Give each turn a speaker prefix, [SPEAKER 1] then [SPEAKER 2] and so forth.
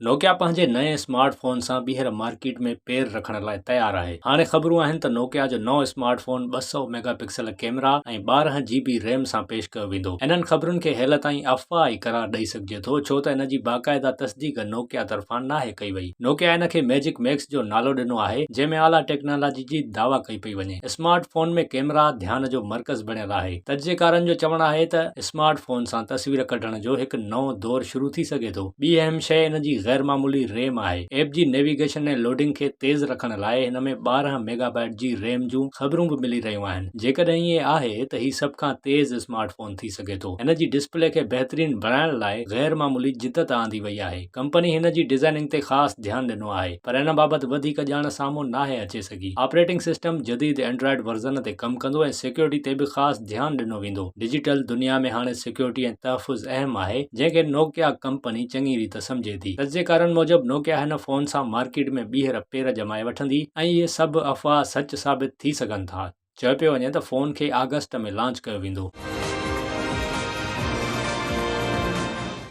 [SPEAKER 1] Nokia پنهنجي نئين smart phone سان ٻيهر مارڪيٽ ۾ پير رکڻ لاء تيار آهي. هاڻي خبرون آهن ته نوڪيا جو نئون smart phone 200 mega pixel camera ۽ 12 جي بي ريم سان پيش ڪيو ويندو. انهن خبرن کي هيل تائين افواهه ئي قرار ڏئي سگهجي ٿو ڇو ته ان جي باقاعده تصديق نوڪيا طرفان ناهي ڪئي وئي. نوڪيا ان کي ميجڪ ميڪس جو نالو ڏنو آهي جنهن ۾ اعليٰ ٽيڪنالاجي جي دعويٰ ڪئي پئي وڃي. اسمارٽ فون ۾ ڪيمرا ڌيان جو مرڪز بڻيل آهي. تجزيڪارن جو چوڻ آهي ته اسمارٽ فون سان تصوير ڪڍڻ جو هڪ نئون دور شروع ٿي سگهي ٿو. ٻي اهم شيء ان جي غير معمولي ريم آهي. ايپ جي نيويگيشن ۽ لوڊنگ کي تيز رکڻ لاء هن ۾ 12 ميگا بائيٽ جي ريم جون خبرون به ملي رهيون آهن. جيڪڏهن ائين آهي ته هي سڀ کان تيز اسمارٽ فون ٿي سگهي ٿو. هن جي ڊسپلي کي بهترين بڻائڻ لاء غير معمولي جدت آندي وئي آهي. ڪمپني هن جي ڊيزائننگ تي خاص ڌيان ڏنو آهي پر ان بابت وڌيڪ ڄاڻ سامهون ناهي اچي سگهي. آپريٽنگ سسٽم جديد اينڊرائيڊ ورزن تي ڪم ڪندو ۽ سيڪيورٽي تي به خاص ڌيان ڏنو ويندو. ڊجيٽل دنيا ۾ هاڻي سيڪيورٽي ۽ تحفظ اهم آهي، جنهن کي نوڪيا ڪمپني چڱي ريت سمجهي ٿي. تجزيڪارن موجب نوڪيا هن فون سان مارڪيٽ ۾ ٻيهر پير ڄمائي وٺندي ۽ اهي سڀ افواهه سچ ثابت ٿي سگهن ٿا. چيو پيو وڃي ته فون کي آگسٽ ۾ لانچ ڪيو ويندو.